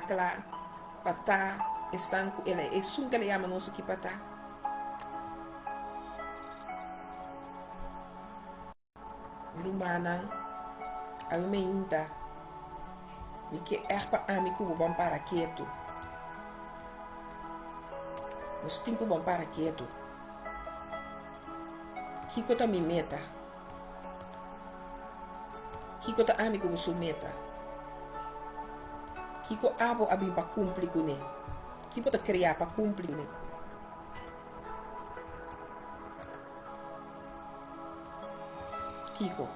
kla pa ta esnan ku el a esun ku el a yama nos aki pa ta? Mi rumannan, awe meinta, mi ke ègt pa ami ku bo ban para ketu. Nos tin ku ban para ketu. Kiko ta mi meta? Kiko ta ami ku bo su meta? Kiko abo a bin pa kumpli kuné? Ki bo ta kreá pa kumpli kuné? Kiko?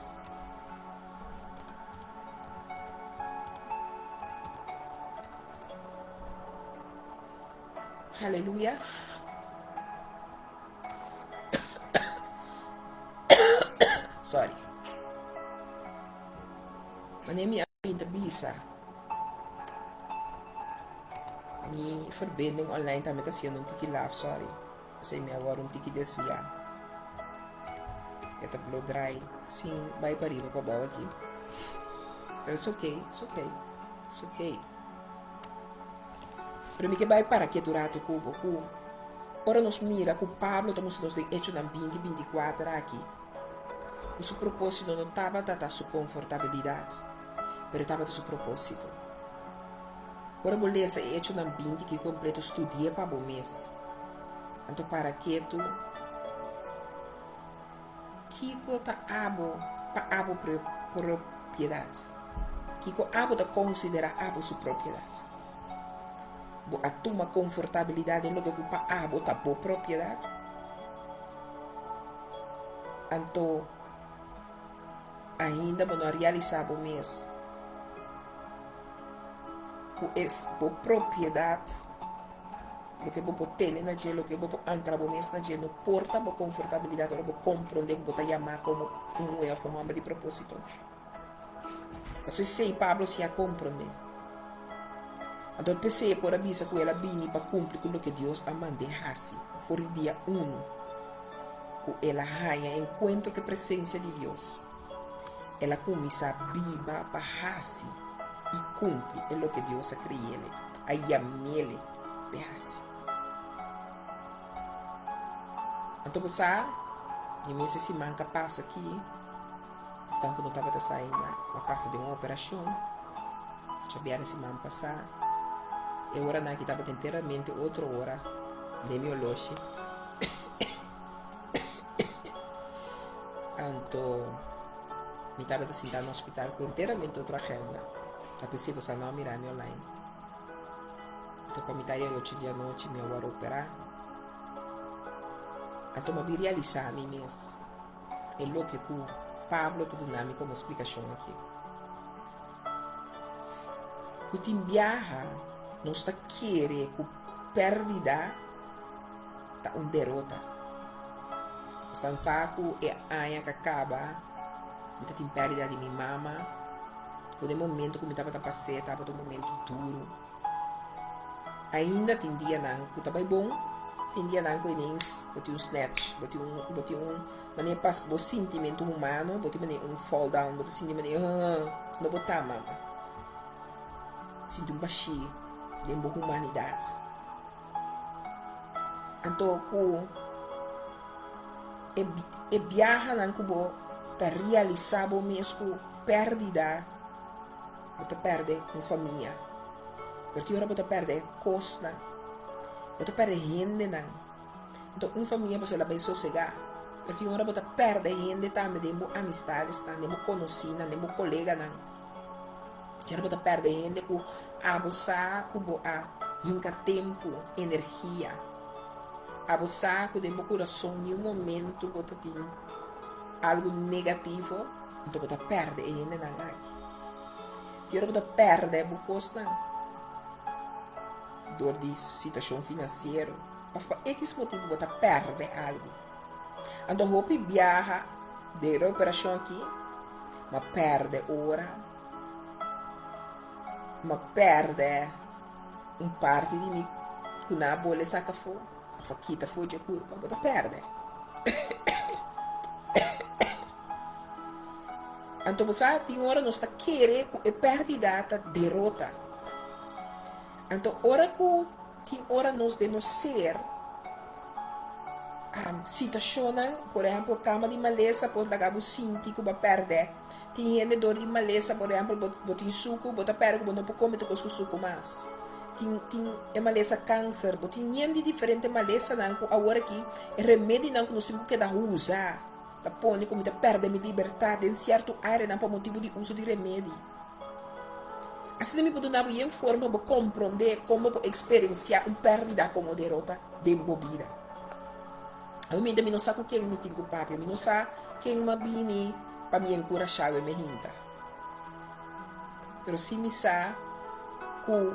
Haleluya. Sorry. Wanneer mi a pinta bisa, mi verbinding online tambe ta haciendo un tiki laf, sorry. P'esei mi a wòrdu un tiki desviá. E ta blo drai sin bai pariba pa bou aki. Pero it's okay, it's okay, it's okay. Pero mi ke bai para ketu ratu ku bo ku ora nos mira ku Pablo ta mustra nos den Echonan 20, 24 aki, ku su propósito no tabata ta su konfortabilidat, pero tabata su propósito. Ora bo lesa e Echonan 20 ki kompleto, studi'é pa bo mes. Anto para ketu, Kiko ta abo pa abo propiedat? Kiko abo ta konsiderá abo su propiedat? Bo a tuma konfortabilidat den loke ku pa abo ta bo propiedat? Anto ainda bo no a realisá bo mes ku es bo propiedat? Loke bo por tene na dje, loke bo por ankra bo mes na dje, no por ta bo konfortabilidat ora bo komprondé ku bo ta yamá komo un muhé òf un hòmber di propósito. Pasobra esei Pablo si a komprondé. Anto p'esei e por a bisa ku el a bini pa kumpli ku loke Dios a mand'é hasi for di dia unu ku el a haña enkuentro ku e presensia di Dios. El a kuminsá biba pa hasi i kumpli e loke Dios a kre'el, a yam'el p'e hasi. Anto bo sa, mi mes e siman ka pasa aki, esnan ku no tabata sa ainda, mi a pasa den un operashon, djabièrnè siman pasá. E oranan aki tabata enteramente otro ora den mi oloshi. Anto mi tabata sinta na hospital ku enteramente otro agenda. Ta p'esei boso a no mira mi online. Anto pa mitad di anochi di anochi mi a wòrdu operá. Anto mi a bin realisá mi mes e loke ku Pablo ta duna mi komo splikashon aki. Ku tin biaha nos ta kere ku pèrdida ta un derota. Pasan sa ku e aña ka kaba mi ta tin pèrdida di mi mama, ku den momento ku mi tabata pas'é tabata un momento duru. Ainda tin dianan ku ta bai bon, tin dianan ku ineens bo tin un snatch, bo tin un bo tin un manera pa bo sintimentu humano bo tin manera un fall down, bo ta sinti manera no bo ta mama. Sinti un bashí den bo humanidat. Anto ku e e biahanan ku bo ta realisá bo mes ku pèrdida, bo ta pèrdè un famia, pero tin ora bo ta pèrdè kosnan, bo ta pèrdè hendenan. Anto un famia bo la bai sosegá, pero tin ora bo ta pèrdè hende tambe den bo amistadesnan, den bo konosínan, den bo koleganan. Kier bo ta perde hende ku abo sa ku bo a hinka tempu, energia. Abo sa ku den bo kurason niun momentu bo ta tin algu negativo, anto bo ta perde e hendenan aki. Kier bo ta perde bo kosnan dor di situashon finansiero òf pa ekis motibu bo ta perde algu. Anto hopi biaha den e operashon aki, m'a perde ora, m'a perde un parti di mi ku nan a bole saka afó òf a kita afó dje kurpa, bo ta perde. Anto bo sa tin ora nos ta kere ku e pèrdida ta derota. Anto ora ku tin ora nos den nos ser situashonnan, por ehèmpel kama di malesa por laga bo sinti ku bo a pèrdè. Tin hende dor di malesa, por ehèmpel bo bo tin suku, bo ta pèrdè ku bo no por kome tur kos ku suku mas. Tin tin e malesa kanser, bo tin yen di diferente malesanan ku awor aki e remedinan ku nos tin ku keda usa ta pone ku mi ta pèrdè mi libertat den sierto areanan pa motibu di uso di remedi. Asina mi por duna bo yen forma pa bo komprondé kon bo por eksperensiá un pèrdida komo derota den bo bida. Awe mi no sa ku ken mi tin ku papia, mi no sa ken m'a bini pa mi enkurashá awe mi hinta. Pero si mi sa ku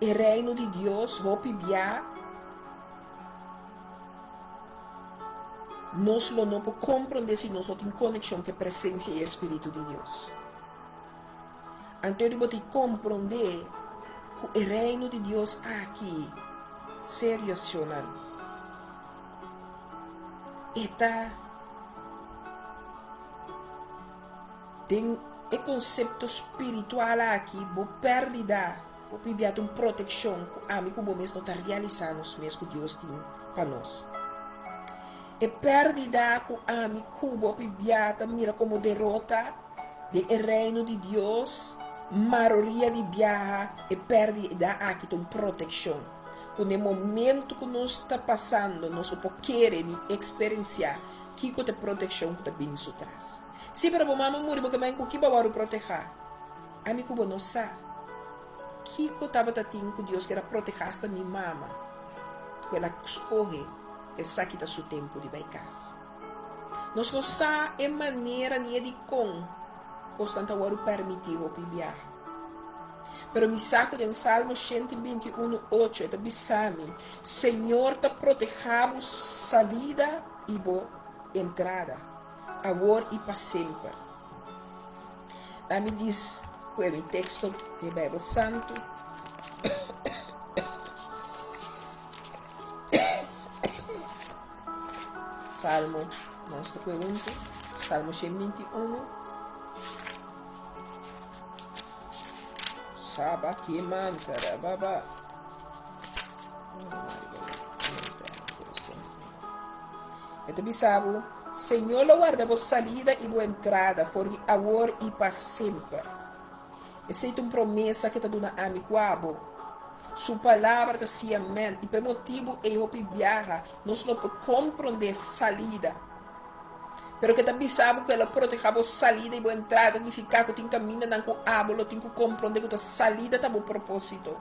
e Reino di Dios hopi bia nos lo no por komprondé si nos no tin konekshon ku e presensia i e Spiritu di Dios. Anto di bo tin komprondé ku e Reino di Dios aki serio shonnan. E ta den e konsepto spiritual aki bo pèrdida bo pibia ta un protekshon ku ami ku bo mes no ta realisá nos mes ku Dios tin pa nos. E pèrdida ku ami ku bo pibia ta mira komo derota den e Reino di Dios, maroria di biaha e pèrdida aki ta un protekshon ku na e momento ku nos ta pasando nos no por kere ni eksperensiá kiko ta e protekshon ku ta bini su tras. Sí, pero bo mama muri bo ke men ku ki bo a wòrdu protehá? Ami ku bo no sa kiko tabata tin ku Dios kier a protehá asta mi mama ku el a skohe ku esaki ta su tempu di bai kas. Nos no sa e manera ni e dikon kosnan ta wòrdu pèrmití hopi biaha. Pero mi sa ku den Salmo 121, ocho e ta bisa mi, Señor ta protehá bo salida i bo entrada, awor i pa semper. Ami dis ku e mi teksto di Beibel Santu. Salmo, nos ta kue huntu. Salmo 121. Saba ki mantara baba. E ta bisa bo, Señor lo warda bo salida i bo entrada for di awor i pa semper. Esei ta un promesa ku e ta duna ami ku abo. Su palabra ta sí amèn, i pa e motibu ei hopi biaha nos no por komprondé salida. Pero ku e ta bisa bo ku e lo protehá bo salida i bo entrada ta nifiká ku tin kamindanan ku abo lo tin ku komprondé ku ta salida ta bo propósito.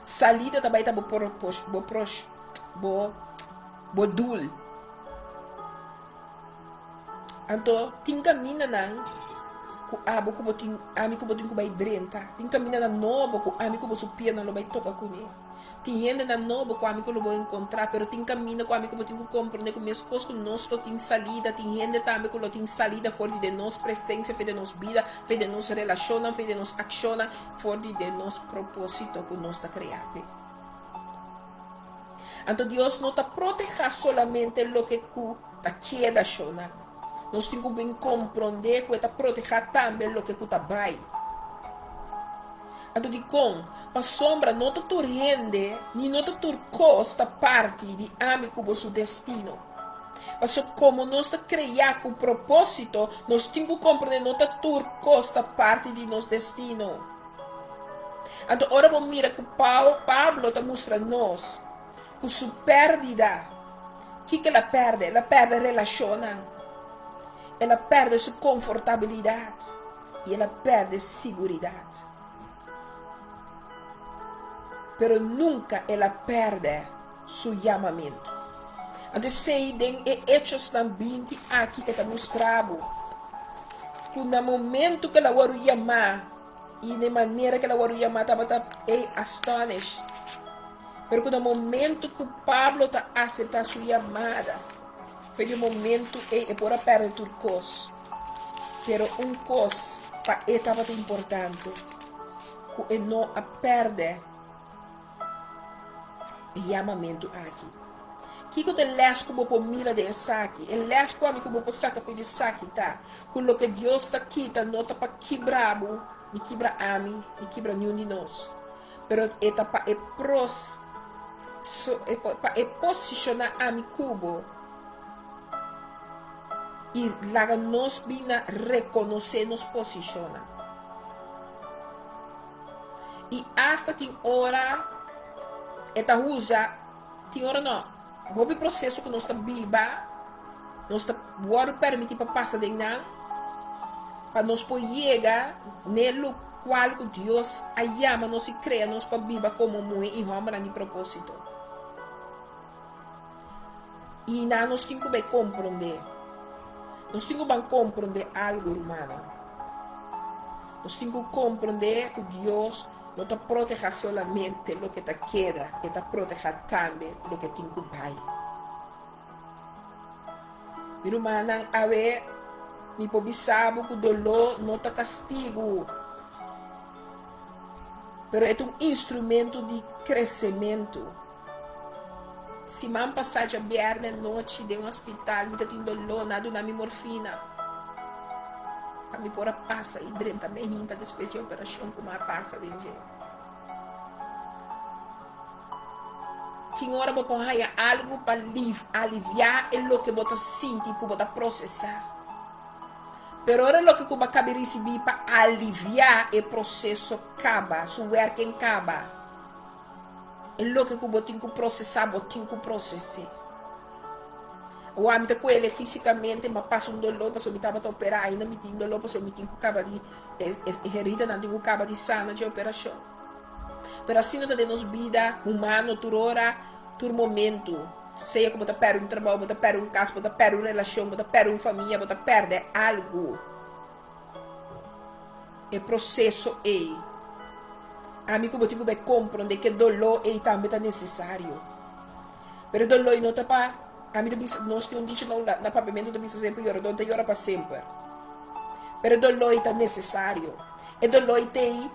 Salida ta bai ta bo bo bo bo dul. Anto tin kamindanan ku abo ku bo tin ami ku bo tin ku bai drenta. Tin kamindanan nobo ku ami ku bo su pianan lo bai toka kuné. Tin hendenan nobo ku ami ku lo bo enkontrá, pero tin kaminda ku ami ku bo tin ku komprondé ku meskos ku nos lo tin salida, tin hende tambe ku lo tin salida for di den nos presensia, for di den nos bida, for di den nos relashonnan, for di den nos akshonnan, for di den nos propósito ku nos ta kreá p'e. Anto Dios no ta protehá solamente loke ku ta keda shona. Nos tin ku bin komprondé ku e ta protehá tambe loke ku ta bai. Anto dikon? Pasobra no ta tur hende ni no ta tur kos ta parti di ami ku bo su destino. Pasobra komo nos ta kreá ku propósito, nos tin ku komprondé no ta tur kos ta parti di nos destino. Anto ora bo mira ku Pablo ta mustra nos ku su pèrdida, kiko el a pèrdè? El a pèrdè relashonnan, el a pèrdè su konfortabilidat i el a pèrdè siguridat. Pero nunka el a pèrdè su yamamentu. Anto esei den e Hechosnan 20 aki e ta mustra bo ku na momentu ku el a wòrdu yamá, I na e manera ku el a wòrdu yamá tabata e astonished. Pero ku na momentu ku Pablo ta aseptá su yamada, for di e momentu ei e por a pèrdè tur kos. Pero un kos pa e tabata importante, ku e no a pèrdè e yamamentu aki. Kiko ta e lès ku bo por mira den esaki? E lès ku ami ku bo por saka for di esaki ta ku loke Dios ta kita no ta pa kibra bo, ni kibra ami, ni kibra niun di nos. Pero e ta pa e pros so, e pa e posishoná ami ku bo i laga nos bina rekonosé nos posishonnan. I asta tin ora e ta usa, tin ora no, hopi proseso ku nos ta biba, nos ta wòrdu permití pa pasa den nan, pa nos por yega n'e lokual ku Dios a yama nos i krea nos pa biba komo muhé i hòmbernan di propósito. I nan nos tin ku bai komprondé. Nos tin ku ban komprondé algu, rumannan. Nos tin ku komprondé ku Dios no ta protehá solamente loke ta keda, e ta protehá tambe loke tin ku bai. Mi rumannan, awe mi por bisa bo ku doló no ta kastigu, pero e ta un instrumento di kresementu. Siman pasá djabièrnè nochi den hospital mi ta tin doló, nan a duna mi morfina pa mi por a pasa i drenta mi hinta despues di e operashon ku mi a pasa den dje. Tin ora bo por haña algu pa aliviá e loke bo ta sinti ku bo ta prosesá. Pero ora loke ku bo a kabi risibí pa aliviá e proseso kaba, su wèrking kaba, e loke ku bo tin ku prosesá, bo tin ku proses'é. Awor mi ta kuele físikamente, mi a pasa un doló pasobra mi tabata operá, ainda mi tin doló pasobra mi tin ku kaba di, e heridanan tin ku kaba di sana dje operashon. Pero asina ta den nos bida humano tur ora, tur momento. Sea ku bo ta pèrdè un trabou, bo ta pèrdè un kas, bo ta pèrdè un relashon, bo ta pèrdè un famia, bo ta pèrdè algu. E proseso ei, ami ku bo tin ku bai komprondé ku e doló ei tambe ta nesesario. Pero e doló ei no ta pa, ami ta bisa, nos tin un dicho na papiamentu ta bisa semper, yoradó ta yora pa semper. Pero e doló ei ta nesesario. E doló ei t'ei.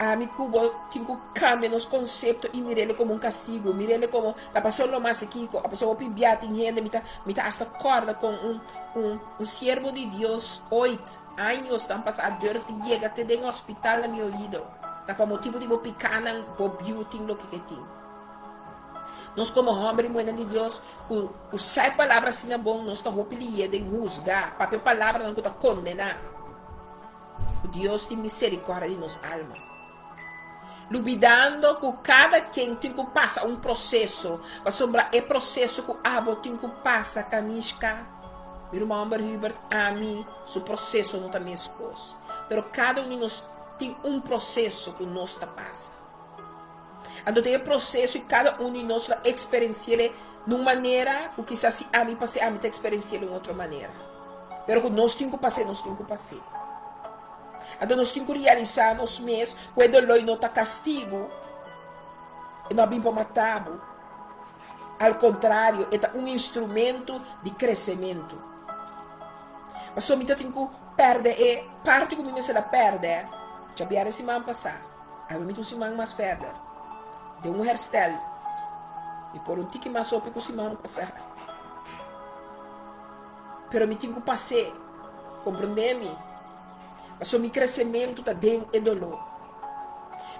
Ami ku bo tin ku kambia nos konsepto i mir'el komo un kastigu, mir'el komo ta pasó lo mas kiko, a pasó hopi bia tin hende, mi ta mi ta asta kòrda kon un un un siervo di Dios oit años tan pasá a durf di yega te den hospital na mi oido, ta pa motibu di bo pikánan bo biu tin loke ke tin. Nos komo hòmber i muhénan di Dios ku ku sa e palabra asina bon nos ta hopi lié den husga, papia palabranan ku ta kondená. Ku Dios tin miserikòrdia di nos alma. Lubidando ku kada ken tin ku pasa un proseso, pasobra e proseso ku abo tin ku pasa, Kanishka, mi ruman hòmber Hubert, ami, su proseso no ta meskos. Pero kada un di nos tin un proseso ku nos ta pasa. Anto den e proseso i kada un di nos lo eksperensi'el na un manera ku kisas si ami pas'é ami ta eksperensi'el un otro manera. Pero ku nos tin ku pas'é, nos tin ku pas'é. Anto nos tin ku realisá nos mes ku e doló no ta kastigu, e no a bin pa mata bo. Al kontrario, e ta un instrumento di kresementu. Pasobra mi ta tin ku pèrdè e parti ku mi mester a pèrdè djabièrnè siman pasá. Awe mi ta un siman mas verder. Den un herstel. Mi por un tiki mas hopi ku siman pasá. Pero mi tin ku pas'é. Komprondé mi? Pasobra mi kresementu ta den e doló.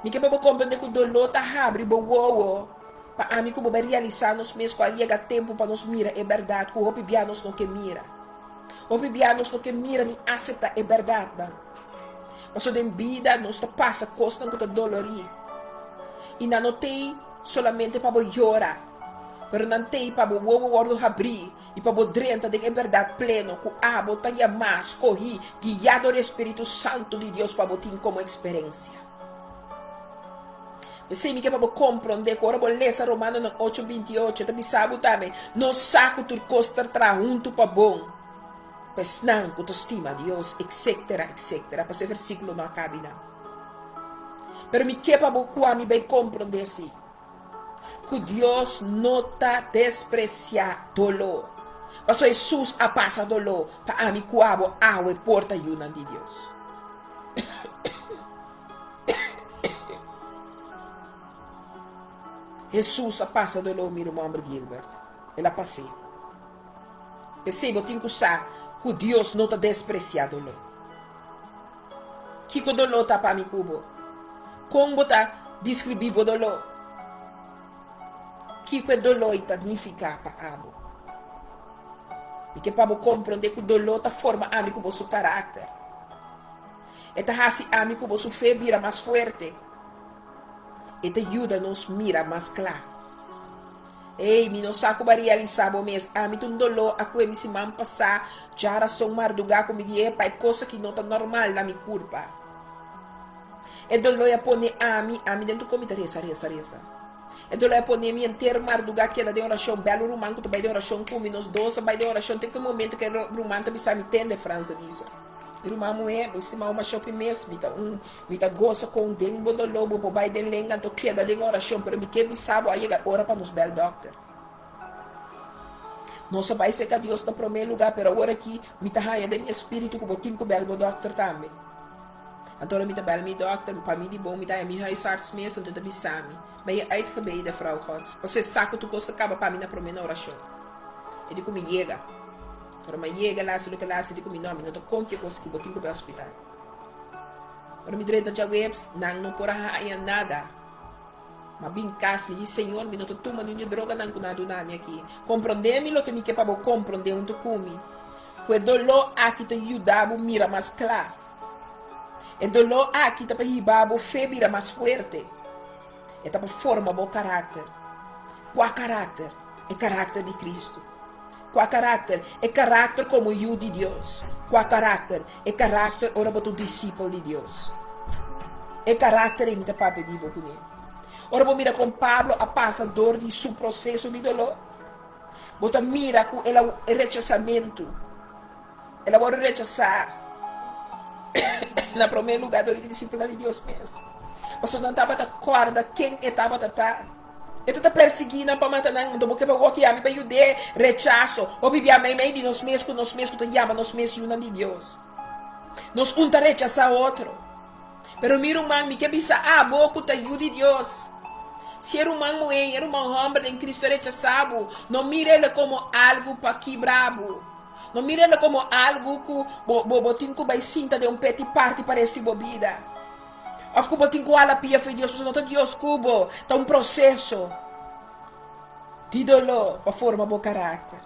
Mi ke pa bo komprondé ku doló ta habri bo wowo pa ami ku bo bai realisá nos mes ku a yega tempu pa nos mira e bèrdat ku hopi bia nos no ke mira. Hopi bia nos no ke mira ni aseptá e bèrdatnan. Pasobra den bida nos ta pasa kosnan ku ta dolorí. I nan no t'ei solamente pa bo yora, pero nan t'ei pa bo wowo wòrdu habrí i pa bo drenta den e bèrdat pleno ku abo ta yamá, skohí, guiá dor e spiritu santu di Dios pa bo tin komo eksperensia. P'esei mi ke pa bo komprondé ku ora bo lesa Romanonan ocho 28 e ta bisa bo tambe, Nos sa ku tur kos ta traha huntu pa bon. Pa esnan ku ta stima Dios, etcetera, etcetera. Pasobra e versíkulo no a kabi nan. Pero mi ke pa bo ku ami bai komprondé si, ku Dios no ta despresiá doló. Pasobra Hesus a pasa doló pa ami ku abo awe por ta yunan di Dios. Hesus a pasa doló, mi ruman Gilbert. El a pas'é. P'esei bo tin ku sa ku Dios no ta despresiá doló. Kiko doló ta pa mi ku bo? Kon bo ta. Deskribí bo doló. Kiko e doló ei ta nifiká pa abo? Mi ke pa bo komprondé ku doló ta forma ami ku bo su karakter. E ta hasi ami ku bo su fe bira mas fuerte. E ta yuda nos mira mas kla. Ey, mi no sa ku bo a realisá bo mes. Ami ta un doló a kue mi siman pasá djarason mardugá ku mi di, Epa, e kos aki no ta normal na mi kurpa. E doló a pone ami, ami den tur kon mi ta resa, resa, resa. E doló a pone mi henter mardugá keda den orashon. Bel un ruman ku ta bai den orashon ku mi, nos dos a bai den orashon te ku e momento ku e ruman ta bisa mi, Tende, Frans a bisa. Mi ruman muhé, bo stima un mashopi mes, mi ta un, mi ta gosa kon den bo doló bo por bai den lenga anto keda den orashon, pero mi ke bisa bo a yega ora pa nos bel dòkter. Nos a bai serka Dios na promé lugá, pero awor aki mi ta haña den mi espíritu ku bo tin ku bel bo dòkter tambe. Anto ora mi ta bel mi dòkter, pa mi di bon mi ta haña mi huisarts mes, anto e ta bisa mi, Ben je uitgebeden, vrouw Gods? Pasobra e sa ku tur kos ta kaba pa mi na promé na orashon. E di ku mi yega. Ora mi a yega, el a hasi loke el a hasi, di ku mi, No, mi no ta konfia kos ku bo tin ku bai hospital. Ora mi drenta djaweps, nan no por a haña nada. Mi a bin kas, mi di, Señor, mi no ta tuma niun di e droganan ku nan a duna mi aki. Komprondé mi loke mi ke pa bo komprondé huntu ku mi, ku e doló aki ta yuda bo mira mas kla. E doló aki ta pa hiba bo fe bira mas fuerte. E ta pa forma bo karakter. Kua karakter? E karakter di Kristu. Kua karakter? E karakter komo yu di Dios. Kua karakter? E karakter ora bo ta un disipel di Dios. E karakter ei mi ta papia di bo kuné. Ora bo mira kon Pablo a pasa dor di su proseso di doló, bo ta mira ku el a rechasamentu. El a wòrdu rechasá na promé lugá dor di disipelnan di Dios mes, pasobra nan tabata kòrda ken e tabata ta. E ta ta persiguí nan pa mata nan. Anto bo ke pa wòki ami pa yud'é? Rechaso! Hopi bia meimei di nos mes ku nos mes ku ta yama nos mes yunan di Dios. Nos un ta rechasá otro. Pero mi ruman, mi ke bisa abo ku ta yu di Dios, si e ruman muhé i e ruman hòmber den Kristu a rechasá bo, no mir'el komo algu pa kibra bo. No mir'el komo algu ku bo bo tin ku bai sinta den un peti parti pa restu di bo bida. Òf ku bo tin ku hala pia fo'i Dios, pasobra no ta Dios ku bo, ta un proseso di doló pa forma bo karakter,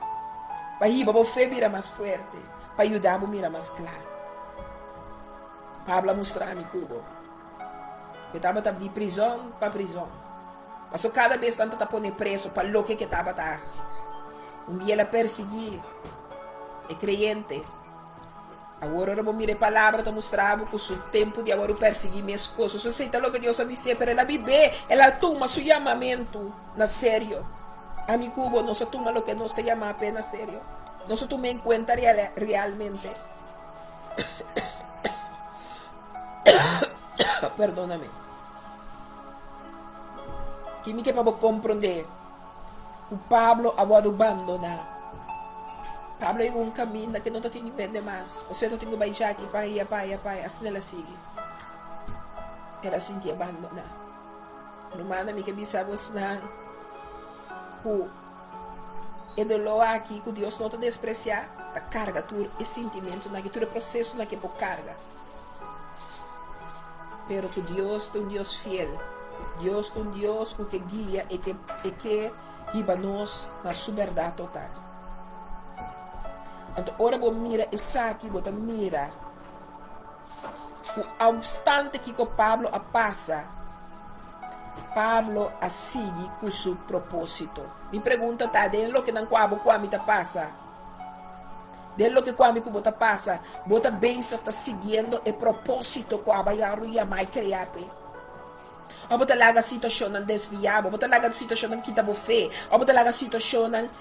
pa hiba bo fe bira mas fuerte, pa yuda bo mira mas kla. Pablo a mustra mi ku bo ku e tabata di prizòn pa prizòn. Pasobra kada bes nan ta pone preso pa loke ku e tabata hasi. Un dia el a persiguí e kreyente. Awor ora bo mira e palabra ta mustra bo ku su tempu di awor persiguí mes kos. Su esei ta loke Dios a bis'é, pero el a bib'é, el a tuma su yamamentu na serio. Ami ku bo nos a tuma loke nos ta yamá p'e na serio. Nos a tum'é en kuenta realmente. Perdóname. Ki mi ke pa bo komprondé ku Pablo a wòrdu bandoná. Pablo a yega un kaminda ke no ta tin niun hende mas. Osea ta tin ku bai djaki pa aya pa aya pa aya. Asina el a sigui. El a sinti abandoná. Rumannan, mi ke bisa bosnan ku E doló aki ku Dios no ta despresiá ta karga tur e sintimentunan aki, tur e prosesonan aki e por karga. Pero ku Dios ta un Dios fiel. Dios ta un Dios ku ke guia e ke e ke hiba nos na su bèrdat total. Anto ora bo mira esaki bo ta mira Ku aobstante kiko Pablo a pasa, Pablo a sigui ku su propósito. Mi pregunta ta, den lokenan ku abo ku ami ta pasa, den loke ku ami ku bo ta pasa, bo ta bezig ta siguiendo e propósito ku abo a yòrdu yamá i kreá p'e? Òf bo ta laga situashonnan desviá bo? Bo ta laga situashonnan kita bo fe? Òf bo ta laga situashonnan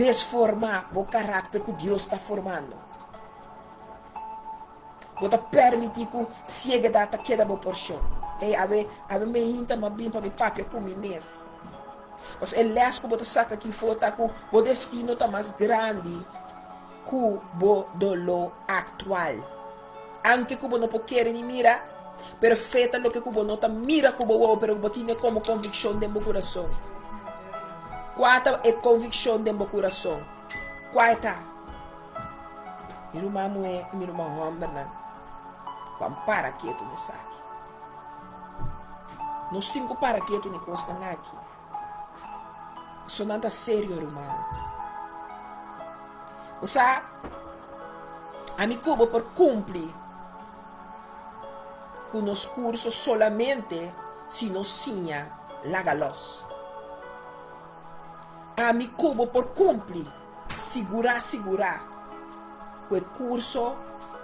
desformá bo karakter ku Dios ta formando? Bo ta permití ku sieguedat ta keda bo porshon. Ey, awe, awe mi hinta m'a bin pa mi papia ku mi mes. Pasobra e lès ku bo ta saka aki for ta ku bo destino ta mas grandi ku bo doló aktual. Anke ku bo no por kere ni mira, pero fe ta loke ku bo no ta mira ku bo wowo, pero ku bo tine komo konvikshon den bo kurason. Kua ta e konvikshon den bo kurason? Kua e ta? Mi ruman muhé i mi ruman hòmbernan, ban para ketu na esaki. Nos tin ku para ketu na e kosnan aki. Pasobra nan ta serio, rumannan. Bo sa, ami ku bo por kumpli ku nos kurso solamente si nos siña laga lòs. Ami ku bo por kumpli. Sigurá sigurá ku e kurso,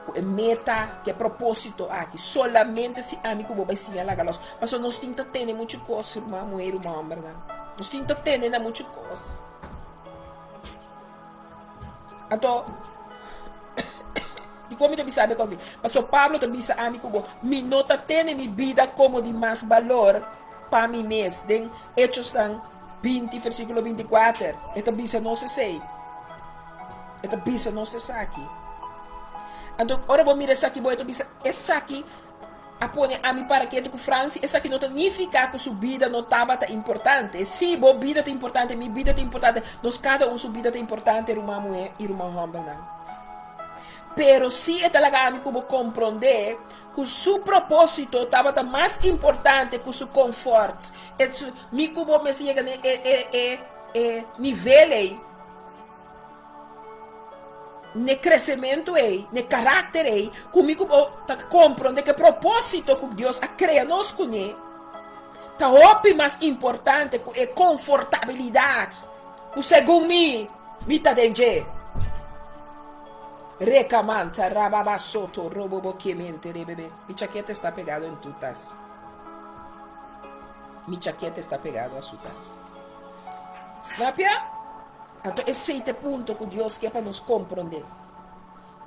ku e meta, ku e propósito aki. Solamente si ami ku bo bai siña laga los. Pasobra nos tin ta tene muchu kos, ruman muhé i ruman hòmbernan. Nos tin ta tene na muchu kos. Anto, dikon mi ta bisa ami kos aki? Pasobra Pablo ta bisa ami ku bo, Mi no ta tene mi bida komo di mas balor pa mi mes. Den Hechosnan 20 versíkulo 24, e ta bisa nos esei. E ta bisa nos esaki. Anto, ora bo mira esaki bo, e ta bisa, esaki a pone ami para ketu ku Franci, esaki no ta nifiká ku su bida no tabata importante. Sí, bo bida ta importante, mi bida ta importante, nos kada un su bida ta importante, ruman muhé i ruman hòmbernan. Pero sí e ta laga ami ku bo komprondé ku su propósito tabata mas importante ku su konfòrt. E su, mi ku bo mester yega na e, e, e, e nivel ei, n'e kresementu ei, n'e karakter ei, ku mi ku bo ta komprondé ku e propósito ku Dios a krea nos kuné ta hopi mas importante ku e konfortabilidat ku segun mi, mi ta den dje. Rekamanta rababasoto robobo kemente rebebe. Mi chaketa esta pegado en tu tas. Mi chaketa esta pegado a su tas. Snap ya? Anto esei ta e punto ku Dios ke pa nos komprondé.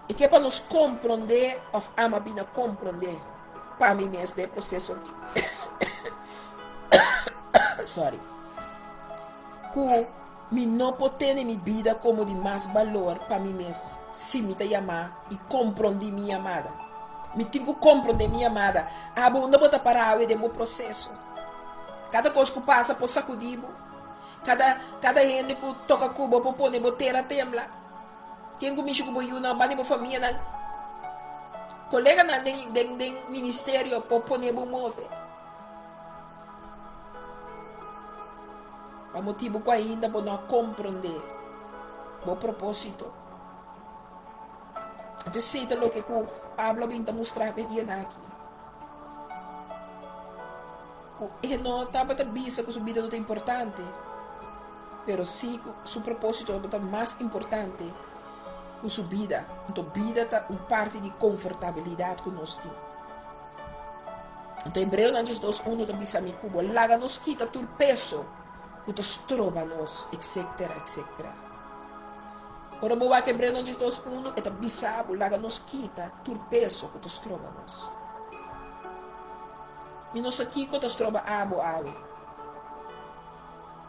E ke pa nos komprondé òf ama bina komprondé pa mi mes den e proseso sorry ku Mi no por tene mi bida komo di mas balor pa mi mes si mi ta yamá i komprondí mi yamada. Mi tin ku komprondé mi yamada. Abo unda bo ta pará awe den bo proseso? Kada kos ku pasa por sakudí bo. Kada kada hende ku toka ku bo por pone bo tera tembla. Ken ku mishi ku bo yunan, banda di bo famianan, koleganan den den den ministerio por pone bo move. Pa motibu ku ainda bo no a komprondé bo propósito. Anto esei ta loke ku Pablo a bin ta mustra e dianan aki. Ku e no tabata bisa ku su bida no ta importante, pero sí ku su propósito tabata mas importante ku su bida. Anto bida ta un parti di konfortabilidat ku nos tin. Anto Hebreonan 12 unu ta bisa mi ku bo laga nos kita tur peso ku ta stroba nos, etcetera, etcetera. Ora bo wak Hebreonan 12 unu, e ta bisa bo laga nos kita tur peso ku ta stroba nos. Mi no sa kiko ta stroba abo awe.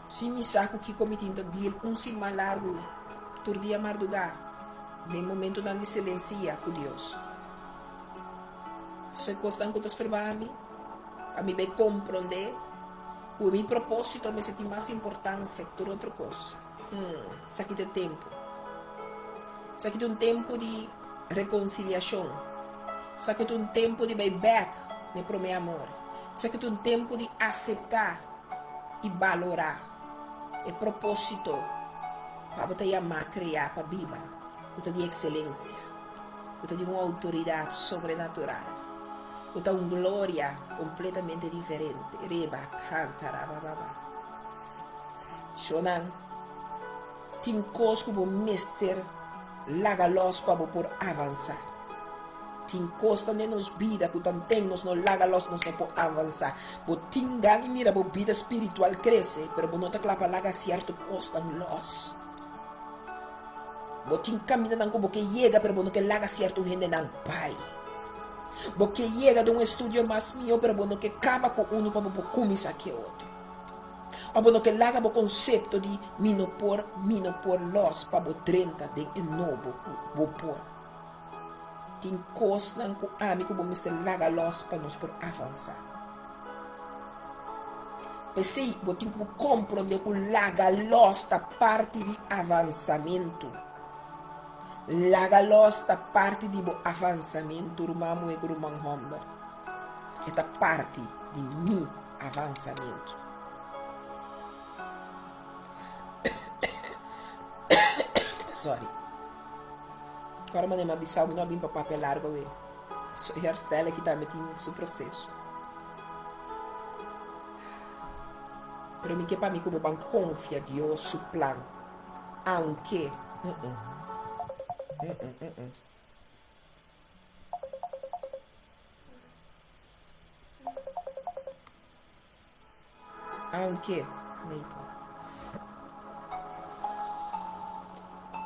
Si mi sa ku kiko mi tin ta deal un siman largu tur dia mardugá den momentonan di silensia ku Dios. So e kosnan ku ta stroba mi, pa mi bai komprondé ku mi propósito mester tin mas importansia ku tur otro kos. Hmm, esaki ta e tempu. Esaki ta un tempu di rekonsiliashon. Esaki ta un tempu di bai bèk na e promé amor. Esaki ta un tempu di aseptá i balorá e propósito ku abo ta yamá kreá pa biba, ku ta di ekselensia. Ku ta di un outoridat sobrenatural, ku ta un gloria kompletamente diferente. Reba kanta rabababa. Shonnan, tin kos ku bo mester laga lòs pa bo por avansá. Tin kosnan den nos bida ku tanten nos no laga lòs nos no por avansá. Bo tin gan di mira bo bida spiritual krese, pero bo no ta kla pa laga sierto kosnan lòs. Bo tin kamindanan ku bo ke yega pero bo no ke laga sierto hendenan bai. Bo ke yega den un estudio mas mihó pero bo no ke kaba ku unu pa bo por kuminsá ke otro. Òf bo no ke laga bo konsepto di mi no por, mi no por lòs pa bo drenta den e nobo ku bo por. Tin kosnan ku ami ku bo mester laga lòs pa nos por avansá. P'esei bo tin ku komprondé ku laga lòs ta parti di avansamentu. Laga lòs ta parti di bo avansamentu, ruman muhé ku ruman hòmber. E ta parti di mi. avansamentu. Sorry. Kòrda manera mi a bisa mi no a bin pa papia largu awe. So e herstel aki tambe tin su proseso. Pero mi ke pa mi ku bo ban konfia Dios su plan. Aunke. Mm -mm. Mm -mm, mm -mm. Aunke, Nathan.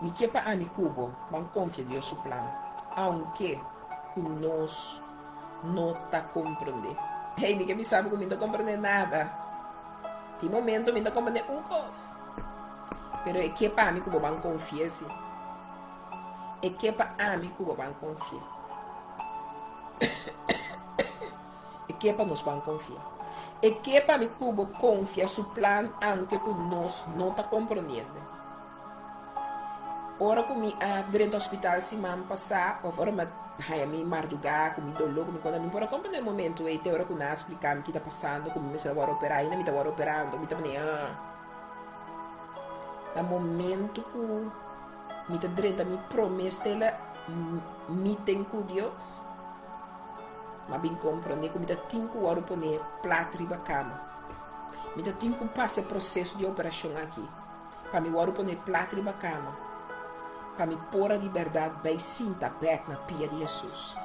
Mi ke pa ami ku bo ban konfia Dios su plan, aunke ku nos no ta komprendé. Hey, mi ke bisa bo ku mi no ta komprendé nada. Tin momento mi no ta komprendé un kos. Pero e ke pa ami ku bo ban konfi'é si. E ke pa ami ku bo ban konfi'é. E ke pa nos ban konfia. E ke pa mi ku bo konfia su plan anke ku nos no ta komprondiende. Ora ku mi a drenta hospital siman pasá òf ora mi a haña mi mardugá ku mi doló ku mi kos mi por a komprendé e momentu ei te ora ku nan a splika mi ki ta pasando ku mi mester a wòrdu operá ainda mi ta wòrdu operando mi ta manera na momentu ku mi ta drenta mi promé stela meeting ku Dios. M'a bin komprondé ku mi ta tin ku wòrdu poné plat riba kama. Mi ta tin ku pasa e proseso di operashon aki pa mi wòrdu poné plat riba kama, pa mi por a di bèrdat bai sinta bèk na pia di Hesus.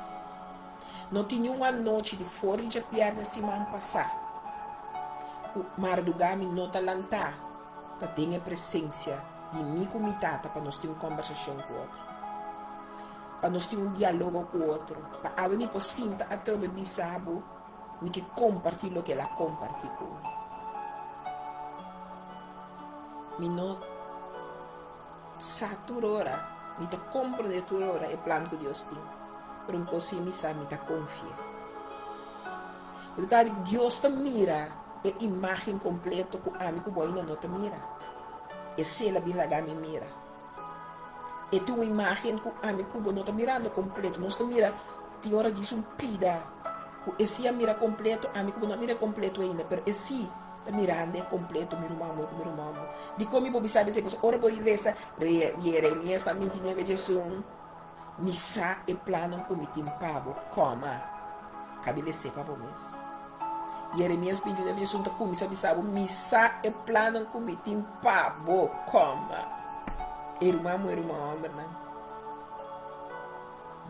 No tin niun anochi di for di djabièrnè siman pasá ku mardugá mi no ta lantá ta den e presensia di mi ku mi Tata pa nos tin un kòmbersashon ku otro. Pa nos tin un dialogo ku otro. Pa awe mi por sinta atrobe bisa bo, mi ke kompartí loke el a kompartí ku mi. Mi no sa tur ora, mi ta komprondé tur ora e plan ku Dios tin, pero un kos sí mi sa, mi ta konfia. Pasobra Dios ta mira e imágen kompleto ku ami ku bo ainda no ta mira. Esei el a bin laga mi mira. E tin un imágen ku ami ku bo no ta mirando kompleto. Nos ta mira tin ora djis un pida ku e si a mira kompleto, ami ku bo no a mira kompleto ainda, pero e si ta mirando e kompleto, mi ruman bo ku mi ruman bo. Dikon mi por bisa esei? Pasobra ora bo resa Yeremías ta minti nuebe djesun. Mi sa e plannan ku mi tin pa bo, kòma, kabelesé pa bo mes. Yeremías 29 diesun ta kuminsá bisa bo, Mi sa e plannan ku mi tin pa bo, kòma. E ruman muhé, ruman hòmbernan,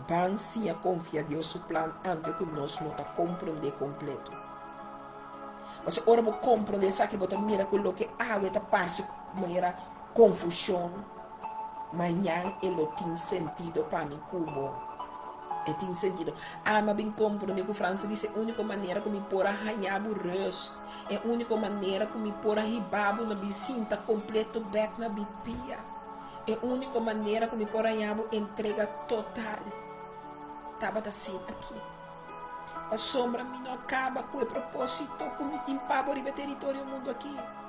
ban siña konfia Dios su plan anke ku nos no ta komprondé kompleto. Pasobra ora bo komprondé esaki bo ta mira ku loke awe ta parse manera konfushon, Mañan e lo tin sentido pa mi ku bo. E tin sentido. Ami a bin komprondé ku Frans a bisa e úniko manera ku mi por a haña bo rùst, e úniko manera ku mi por a hiba bo na bin sinta kompleto bèk na mi pia, e úniko manera ku mi por a haña bo entrega total tabata asina aki. Pasobra mi no a kaba ku e propósito ku mi tin pa bo riba e teritorio mundu aki.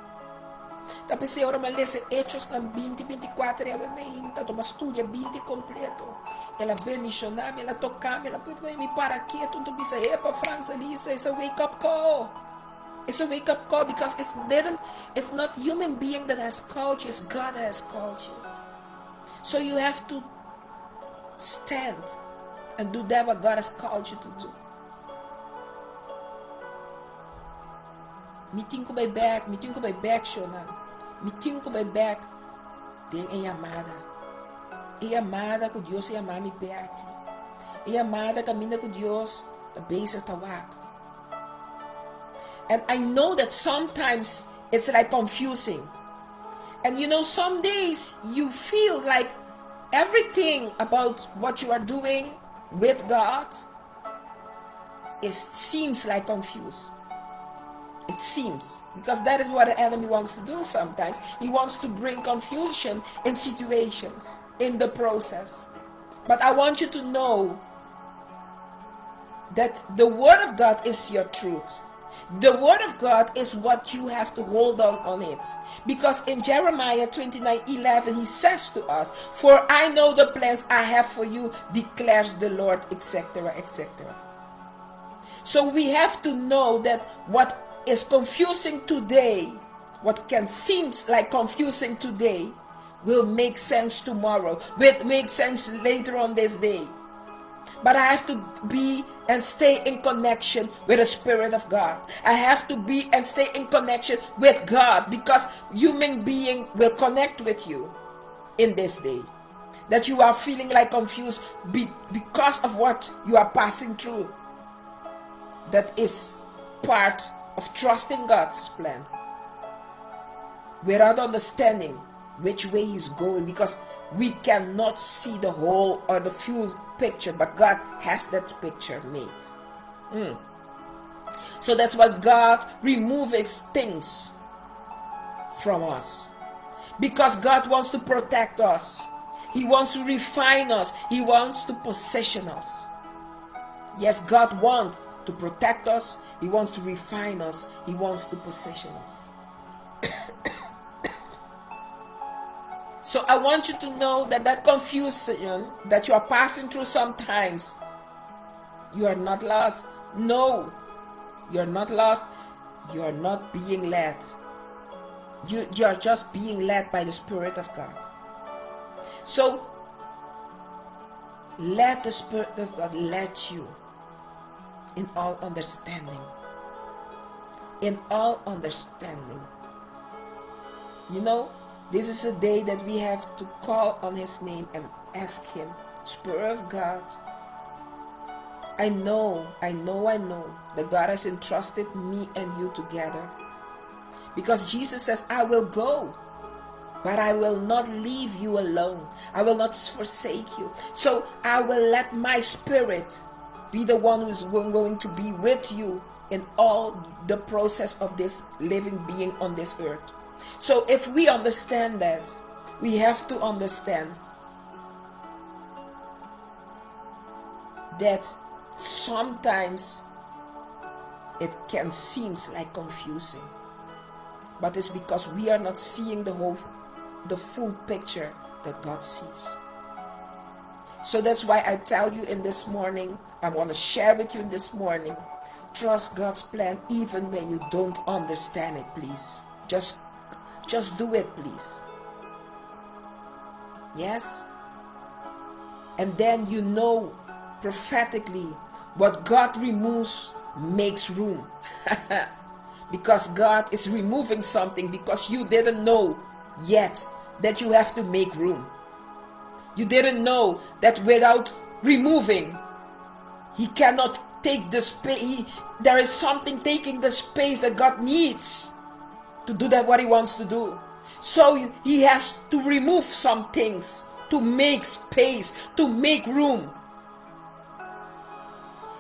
Ta p'esei ora mi a lesa Hechosnan binti binti kuater i awe meinta tuma studia binti kompleto. El a bendishoná mi, el a toká mi, el a pui pa mi para ketu. Nto bisa, Epa, Frans Elisa, es a wake up call. It's a wake up call because it's didn't, it's not human being that has called you, it's God that has called you. So you have to stand and do that what God has called you to do. Mi tin ku bai bèk, mi tin ku bai bèk, shownan. Mi tin ku bai bèk den e yamada. E yamada ku Dios a yama mi p'e aki. E yamada kaminda ku Dios ta bezig ta wak. And I know that sometimes it's like confusing. And you know some days you feel like everything about what you are doing with God It seems like confused. It seems. Because that is what the enemy wants to do sometimes. He wants to bring confusion in situations, in the process. But I want you to know that the Word of God is your truth. The Word of God is what you have to hold on on it. Because in Jeremiah 29 11, he says to us, For I know the plans I have for you, declares the Lord, etc., etc. So we have to know that what is confusing today, what can seems like confusing today, will make sense tomorrow, will make sense later on this day. But I have to be and stay in connection with the Spirit of God. I have to be and stay in connection with God because human being will connect with you in this day. That you are feeling like confused be, because of what you are passing through. That is part of trusting God's plan. Without understanding which way He's going because we cannot see the whole or the full picture, but God has that picture made. Mm. So that's what God removes things from us. Because God wants to protect us. He wants to refine us. He wants to position us. Yes, God wants to protect us. He wants to refine us. He wants to position us. so I want you to know that that confusion that you are passing through sometimes, you are not lost. No, you're not lost. You are not being led. You, you are just being led by the Spirit of God. So let the Spirit of God lead you in all understanding. In all understanding. You know, this is a day that we have to call on His name and ask Him, Spirit of God, I know, I know, I know that God has entrusted me and you together. Because Jesus says, I will go, but I will not leave you alone. I will not forsake you. So I will let my spirit be the one who's going to be with you in all the process of this living being on this earth. So if we understand that, we have to understand that sometimes it can seem like confusing but it's because we are not seeing the whole the full picture that God sees. So that's why I tell you in this morning, I want to share with you in this morning, trust God's plan even when you don't understand it, please. Just just do it, please. Yes? And then you know prophetically what God removes makes room. because God is removing something because you didn't know yet that you have to make room. You didn't know that without removing, He cannot take the space. There is something taking the space that God needs to do that what He wants to do. So He has to remove some things to make space, to make room.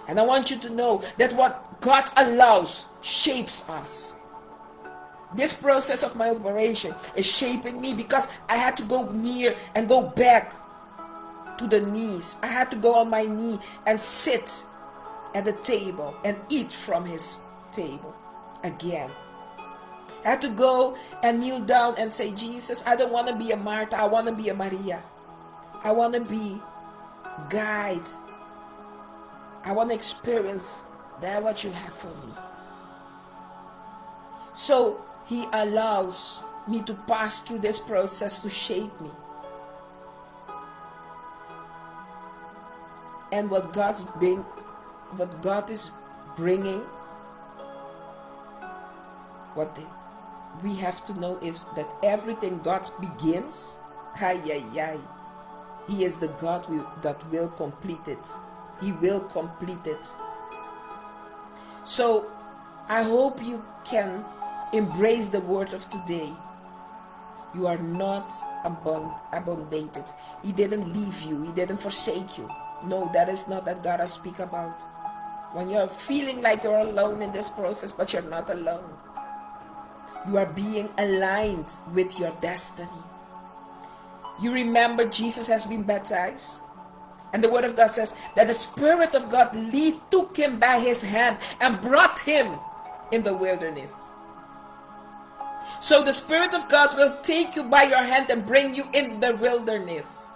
And I want you to know that what God allows shapes us. This process of my operation is shaping me because I had to go near and go back to the knees. I had to go on my knee and sit at the table and eat from his table again. I had to go and kneel down and say, Jesus, I don't want to be a Martha. I want to be a Maria. I want to be guide. I want to experience that what you have for me. So he allows me to pass through this process to shape me. And what God's being, what God is bringing, what we have to know is that everything God begins, ay, ay, ay, He is the God we, that will complete it. He will complete it. So I hope you can embrace the word of today. You are not abandoned. He didn't leave you. He didn't forsake you. No, that is not that God I speak about. When you're feeling like you're alone in this process, but you're not alone. You are being aligned with your destiny. You remember Jesus has been baptized? And the word of God says that the Spirit of God lead, took him by his hand and brought him in the wilderness. So the Spirit of God will take you by your hand and bring you in the wilderness.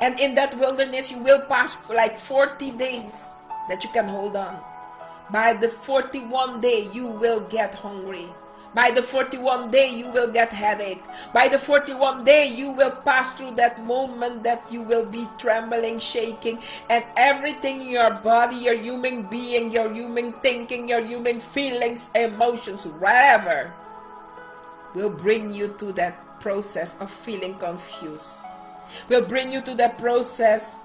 And in that wilderness, you will pass for like 40 days that you can hold on. By the 41 day you will get hungry. By the 41 day you will get headache. By the 41 day you will pass through that moment that you will be trembling, shaking, and everything in your body, your human being, your human thinking, your human feelings, emotions, whatever, will bring you to that process of feeling confused. Will bring you to that process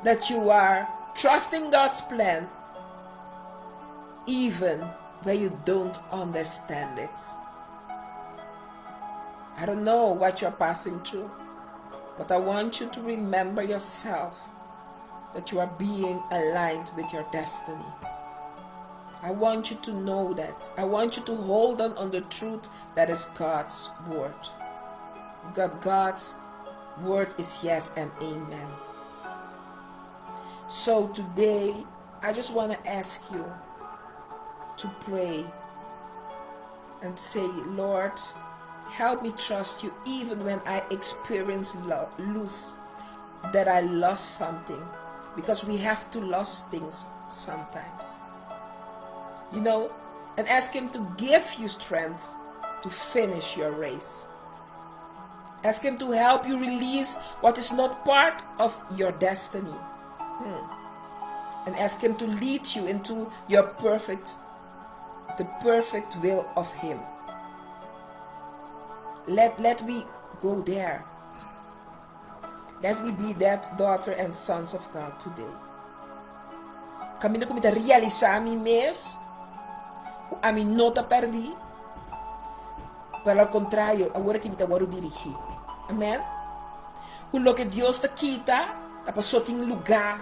that you are trusting God's plan even where you don't understand it. I don't know what you're passing through, but I want you to remember yourself that you are being aligned with your destiny. I want you to know that. I want you to hold on on the truth that is God's word. God, God's word is yes and amen. So today, I just want to ask you to pray and say, Lord, help me trust you even when I experience lo- lose, that I lost something. Because we have to lose things sometimes. You know, and ask Him to give you strength to finish your race. Ask Him to help you release what is not part of your destiny. And ask Him to lead you into your perfect, the perfect will of Him. Let, let we go there. Let we be that daughter and sons of God today. Kaminda ku mi ta realisá mi mes, ku ami no ta pèrdí, pero al kontrario, awor aki mi ta wòrdu dirigí. Amen. Ku loke Dios ta kita, ta pasó tin lugá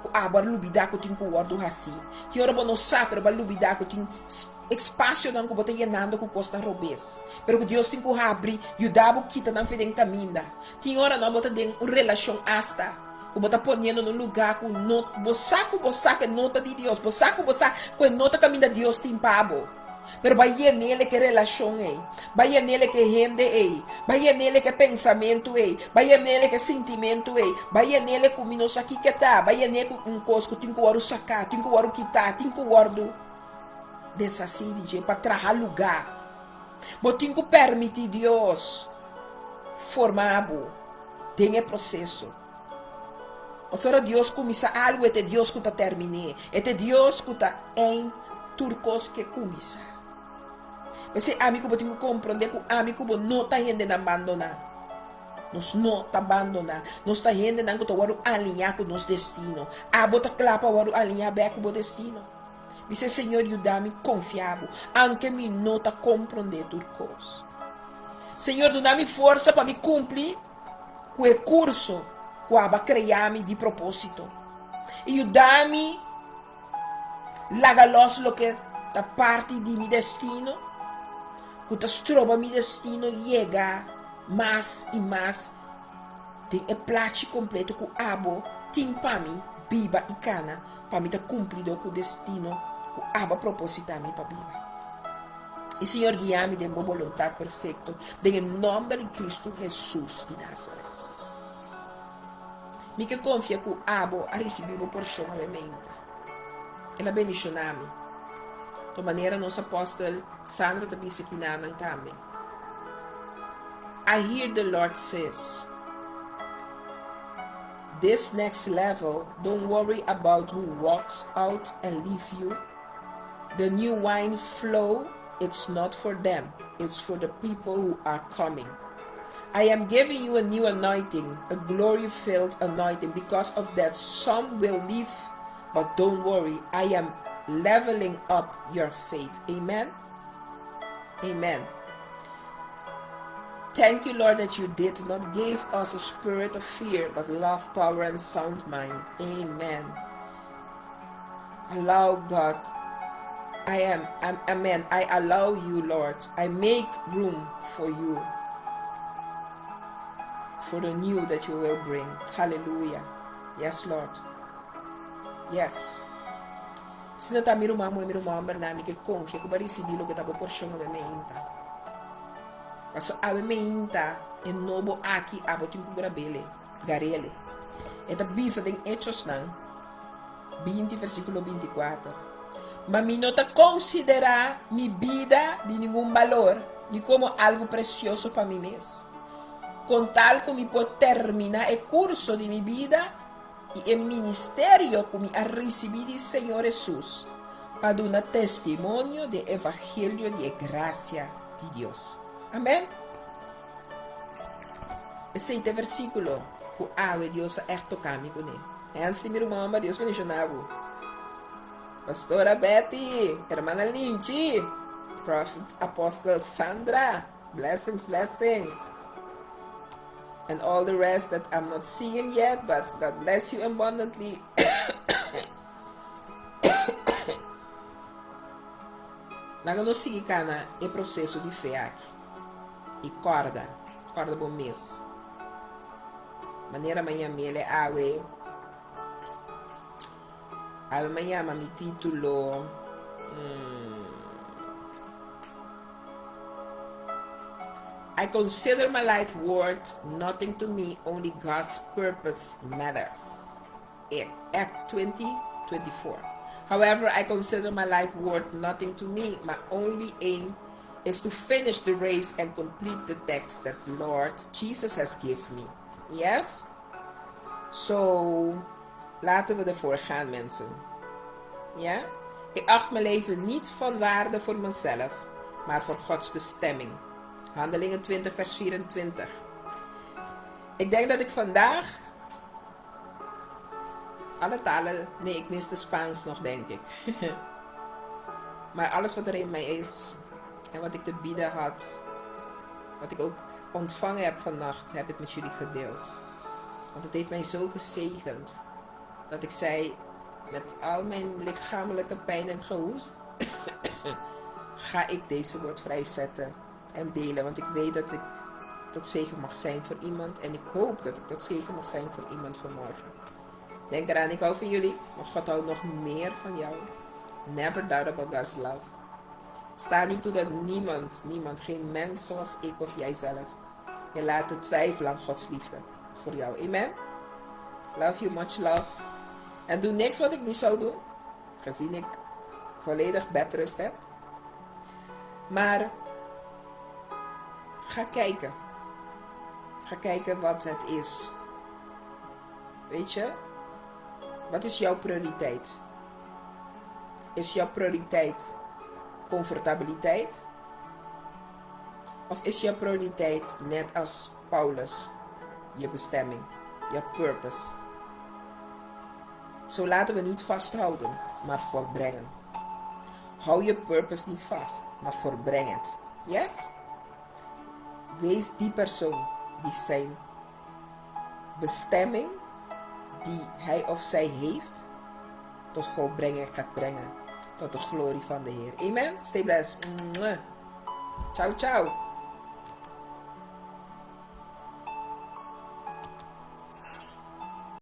ku abo a lubidá ku tin ku wòrdu hasí. Tin ora bo no sa, pero bo a lubidá ku tin espasionan ku bo ta yenando ku kosnan robes, pero ku Dios tin ku habri, yuda bo kita nan fe den kaminda. Tin ora no bo ta den un relashon asta ku bo ta poniendo na un lugá ku no bo sa ku bo sa ku e no ta di Dios, bo sa ku bo sa ku e no ta kaminda Dios tin pa bo. Pero bai yenele ku e relashon ei, bai yenele ku e hende ei, bai yenele ku e pensamentu ei, bai yenele ku e sintimentu ei, bai yenele ku mi no sa kiko e ta, bai yenele ku un kos ku tin ku wòrdu saká, tin ku wòrdu kitá, tin ku wòrdu deshasí di dje pa traha lugá. Bo tin ku permití Dios forma bo den e proseso. Pasobra Dios kuminsá algu, e ta e Dios ku ta termin'é. E ta e Dios ku ta eind tur kos ku e kuminsá. P'esei ami ku bo tin ku komprondé ku ami ku bo no ta hendenan bandoná. Nos no ta bandoná. Nos ta hendenan ku ta wòrdu aliñá ku nos destino. Abo ta kla pa wòrdu aliñá bèk ku bo destino? Bis'é, Señor, yuda mi konfia bo, anke mi no ta komprondé tur kos. Señor, duna mi forsa pa mi kumpli ku e kurso ku abo a krea mi di propósito. I yuda mi laga lòs loke ta parti di mi destino, ku ta stroba mi destino yega mas i mas den e plachi kompleto ku abo tin pa mi biba i kana pa mi ta kumplidó ku destino ku abo a propositá mi pa biba. I Señor guia mi den bo boluntat perfekto, den e nòmber di Kristu Hesus di Nazaret. Mi ke konfia ku abo a risibí bo porshon awe meinta. El a bendishoná mi. To manera nos apòstel Sandra ta bisa kinanan tambe. I hear the Lord says, This next level, don't worry about who walks out and leave you. The new wine flow, it's not for them, it's for the people who are coming. I am giving you a new anointing, a glory filled anointing. Because of that, some will leave, but don't worry, I am leveling up your faith. Amen. Amen. Thank you, Lord, that you did not give us a spirit of fear, but love, power, and sound mind. Amen. Allow God. I am, I'm, amen. I allow you, Lord. I make room for you for the new that you will bring. Hallelujah. Yes, Lord. Yes. Asina ta mi ruman muhé, mi ruman hòmbernan, mi ke konfia ku bo a risibí loke ta bo porshon awe meinta. Pasobra awe meinta e nobo aki abo tin ku grab'ele, gar'ele. E ta bisa den Echosnan 20 versíkulo 24. Ma mi no ta konsiderá mi bida di ningun balor ni komo algu presioso pa mi mes. Kon tal ku mi por terminá e kurso di mi bida i e ministerio ku mi a risibí di Señor Hesus pa duna testimonio di e evangelio di e grasia di Dios. Amèn. Esei ta e versíkulo ku awe Dios a ègt toká mi kuné. Hensley, mi ruman hòmber, Dios bendishoná bo. Pastora Betty, Hermana Linchi, Prophet Apostle Sandra, blessings, blessings. And all the rest that I'm not seeing yet, but God bless you abundantly. Laga nos sigui kana e proseso di fe aki. I kòrda, kòrda bo mes. Manera maña mele awe. Awe mi a yama mi título I consider my life worth nothing to me, only God's purpose matters. Act 20, 24. However, I consider my life worth nothing to me. My only aim is to finish the race and complete the task that Lord Jesus has given me. Yes? So, laten we ervoor gaan, mensen. Ja? Ik acht mijn leven niet van waarde voor mezelf, maar voor Gods bestemming. Handelingen 20, vers 24. Ik denk dat ik vandaag alle talen, nee, ik mis de Spaans nog, denk ik. Maar alles wat er in mij is en wat ik te bieden had, wat ik ook ontvangen heb vannacht, heb ik met jullie gedeeld. Want het heeft mij zo gezegend dat ik zei, met al mijn lichamelijke pijn en gehoest, ga ik deze woord vrijzetten en delen. Want ik weet dat ik tot zegen mag zijn voor iemand. En ik hoop dat ik tot zegen mag zijn voor iemand vanmorgen. Denk eraan, ik hou van jullie, maar God houdt nog meer van jou. Never doubt about God's love. Sta niet toe dat niemand, niemand, geen mens zoals ik of jijzelf, je laten twijfelen aan Gods liefde voor jou. Amen. Love you, much love. En doe niks wat ik niet zou doen, gezien ik volledig bedrust heb. Maar ga kijken. Ga kijken wat het is. Weet je? Wat is jouw prioriteit? Is jouw prioriteit comfortabiliteit? Of is jouw prioriteit net als Paulus, je bestemming, je purpose? Zo laten we niet vasthouden, maar volbrengen. Hou je purpose niet vast, maar volbreng het. Yes? Wees die persoon die zijn bestemming die hij of zij heeft tot volbrengen gaat brengen. Tot de glorie van de Heer. Amen. Stay blessed. Ciao, ciao.